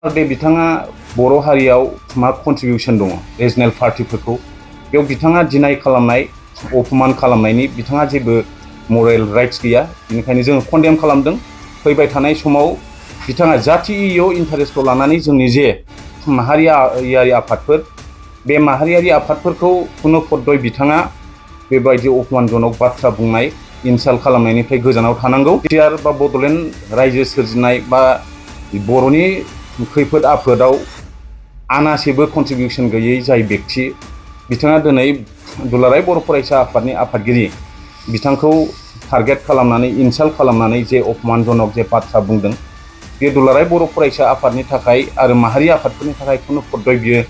बे बिथाङा बर' हारियाव मा कन्ट्रिबिउसन दङ रिजनेल पार्टिफोरखौ बेयाव बिथाङा डिनाय खालामनाय अपमान खालामनायनि बिथाङा जेबो मरेल राइट्स गैया। बेनिखायनो जोङो कन्डेम खालामदों। फैबाय थानाय समाव बिथाङा जातीय इन्टारेस्टखौ लानानै जोंनि जे माहारियारि आफादफोर बे माहारियारि आफादफोरखौ खुनु पद्धय बिथाङा बेबायदि अपमानजनक बाथ्रा बुंनाय इनसाल्ट खालामनायनिफ्राय गोजानाव थानांगौ। बिटिआर बा बड'लेण्ड रायजो सोरजिनाय बा बर'नि खैफोद आफोदाव आनासेबो कन्ट्रिबिउसन गैयै जाय बेक्ति बिथाङा दिनै दुलाराय बर' फरायसा आफादनि आफादगिरि बिथांखौ टारगेट खालामनानै इनसाल्ट खालामनानै जे अपमानजनक जे बाथ्रा बुंदों बे दुलाराय बर' फरायसा आफादनि थाखाय आरो माहारि आफादफोरनि थाखाय खुनु पद्धय बियो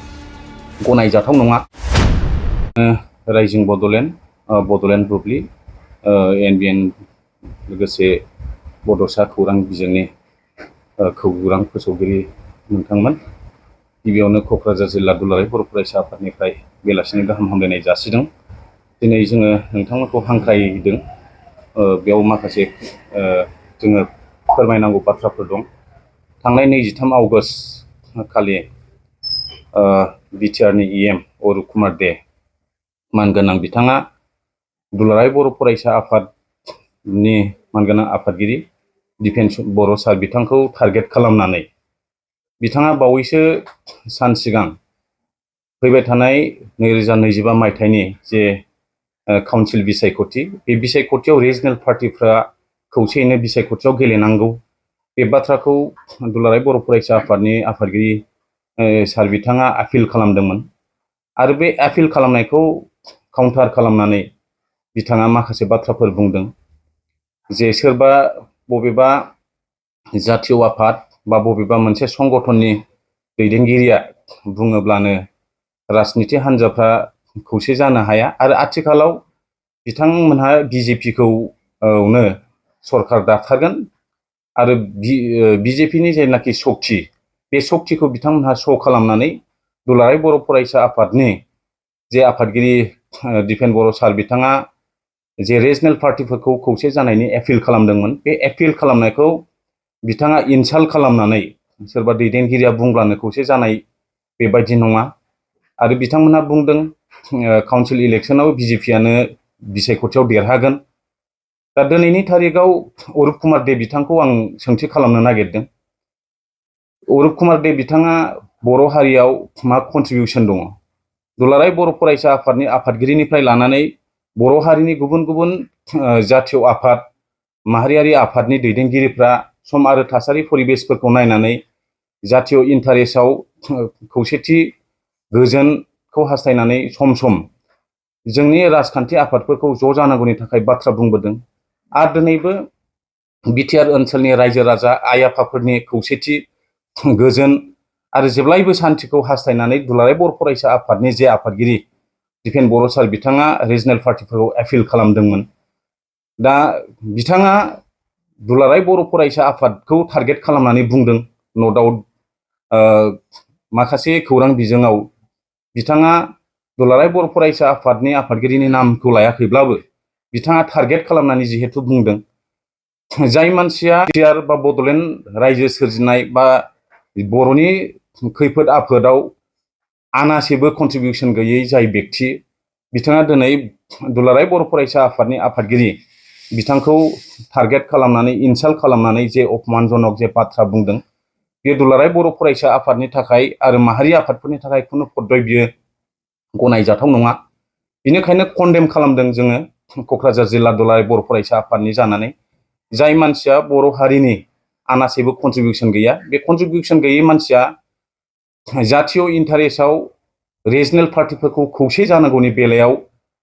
गनायजाथाव नङा। राइजिं बड'लेण्ड बुब्लि एनबिएन लोगोसे बड'सा खौरां बिजोंनि खौरां फोसावगिरि नोंथांमोन, गिबियावनो क'क्राझार जिल्ला दुलाराय बर' फरायसा आफादनिफ्राय बेलासिनि गाहाम हामलायनाय जासिदों। दिनै जोङो नोंथांमोनखौ हांख्रायदों। बेयाव माखासे जोङो फोरमायनांगौ बाथ्राफोर दं। थांनाय 23 आगस्ट खालि बिटिआरनि इएम अरुप कुमार दे मानगोनां बिथाङा दुलाराय बर' फरायसा आफादनि मानगोनां आफादगिरि दिफेन्स बर' सार बिथांखौ टारगेट खालामनानै बिथाङा बावैसो सान सिगां फैबाय थानाय 2025 मायथाइनि जे काउन्सिल बिसायख'थि बे बिसायख'थियाव रिजनेल पार्टिफ्रा खौसेयैनो बिसायख'थियाव गेलेनांगौ बे बाथ्राखौ दुलाराय बर' फरायसा आफादनि आफादगिरि सार बिथाङा आपिल खालामदोंमोन आरो बे आपिल खालामनायखौ काउन्टार खालामनानै बिथाङा माखासे बाथ्राफोर बुंदों जे सोरबा बबेबा जातीय आफाद बा बबेबा मोनसे संगठननि दैदेनगिरिया बुङोब्लानो राजनिति हान्जाफ्रा खौसे जानो हाया आरो आथिखालाव बिथांमोनहा बिजेपिखौनो सरकार दाथारगोन आरो बिजेपिनि जेनाखि सक्ति बे सक्तिखौ बिथांमोनहा श' खालामनानै दुलाराय बर' फरायसा आफादनि जे आफादगिरि दिफेन बर' सार बिथाङा जे रिजनेल पार्टिफोरखौ खौसे जानायनि एपिल खालामदोंमोन बे एपिल खालामनायखौ बिथाङा इनसाल्ट खालामनानै सोरबा दैदेनगिरिया बुंब्लानो खौसे जानाय बेबायदि नङा आरो बिथांमोनहा बुंदों काउन्सिल इलेक्सनाव बिजेपियानो बिसायख'थियाव देरहागोन। दा दिनैनि थारिखआव अरुप कुमार दे बिथांखौ आं सोंथि खालामनो नागिरदों। अरुप कुमार दे बिथाङा बर' हारियाव मा कन्ट्रिबिउसन दङ? दुलाराय बर' फरायसा आफादनि आफादगिरिनिफ्राय लानानै बर' हारिनि गुबुन गुबुन जातीय आफाद माहारियारि आफादनि दैदेनगिरिफ्रा सम आरो थासारि परिबेसफोरखौ नायनानै जातीय इन्टारेस्टआव खौसेथि गोजोनखौ हास्थायनानै सम सम जोंनि राजखान्थि आफादफोरखौ ज' जानांगौनि थाखाय बाथ्रा बुंबोदों आरो दिनैबो बिटिआर ओनसोलनि रायजो राजा आइ आफाफोरनि खौसेथि गोजोन आरो जेब्लायबो सान्थिखौ हास्थायनानै दुलाराय बर' फरायसा आफादनि जे आफादगिरि दिफेन बर' सार बिथाङा रिजनेल पार्टिफोरखौ एपिल खालामदोंमोन। दा बिथाङा दुलाराय बर' फरायसा आफादखौ टारगेट खालामनानै बुंदों। न' डाउट माखासे खौरां बिजोङाव बिथाङा दुलाराय बर' फरायसा आफादनि आफादगिरिनि नामखौ लायाखैब्लाबो बिथाङा टारगेट खालामनानै जिहेतु बुंदों जाय मानसिया बिटिआर बा बड'लेण्ड रायजो सोरजिनाय बा बर'नि खैफोद आफोदाव आनासेबो कन्ट्रिबिउसन गैयै जाय बेक्ति बिथाङा दिनै दुलाराय बर' फरायसा आफादनि आफादगिरि बिथांखौ टारगेट खालामनानै इनसाल्ट खालामनानै जे अपमानजनक जे बाथ्रा बुंदों बे दुलाराय बर' फरायसा आफादनि थाखाय आरो माहारि आफादफोरनि थाखाय खुनु पद्धय बियो गनायजाथाव नङा। बेनिखायनो कन्डेम खालामदों जोङो क'क्राझार जिल्ला दुलाराय बर' फरायसा आफादनि जानानै जाय मानसिया बर' हारिनि आनासेबो कन्ट्रिबिउसन गैया बे कन्ट्रिबिउसन गैयै मानसिया जातीय इन्टारेस्टआव रिजनेल पार्टिफोरखौ खौसे जानांगौनि बेलायाव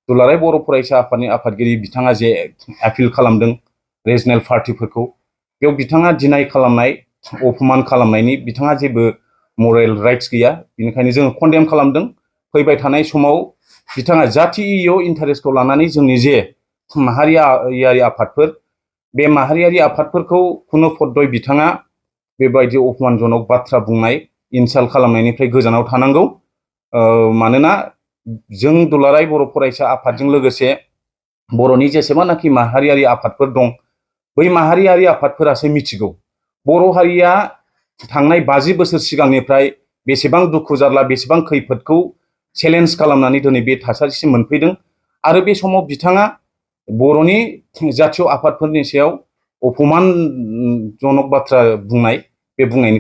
दुलाराय बर' फरायसा आफादनि आफादगिरि बिथाङा जे आपिल खालामदों रिजनेल पार्टिफोरखौ बेयाव बिथाङा डिनाय खालामनाय अपमान खालामनायनि बिथाङा जेबो मरेल राइट्स गैया। बेनिखायनो जोङो कन्डेम खालामदों। फैबाय थानाय समाव बिथाङा जातीय इन्टारेस्टखौ लानानै जोंनि जे माहारियारि आफादफोर बे माहारियारि आफादफोरखौ खुनु पद्धय बिथाङा बेबायदि अपमानजनक बाथ्रा बुंनाय इनसाल्ट खालामनायनिफ्राय गोजानाव थानांगौ। मानोना जों दुलाराय बर' फरायसा आफादजों लोगोसे बर'नि जेसेबांनाखि माहारियारि आफादफोर दं बै माहारियारि आफादफोरासो मिथिगौ बर' हारिया थांनाय 50 बोसोर सिगांनिफ्राय बेसेबां दुखु जारला बेसेबां खैफोदखौ चेलेन्ज खालामनानै दिनै बे थासारिसिम मोनफैदों आरो बे समाव बिथाङा बर'नि जातीय आफादफोरनि सायाव अपमानजनक बाथ्रा बुंनाय बे बुंनायनि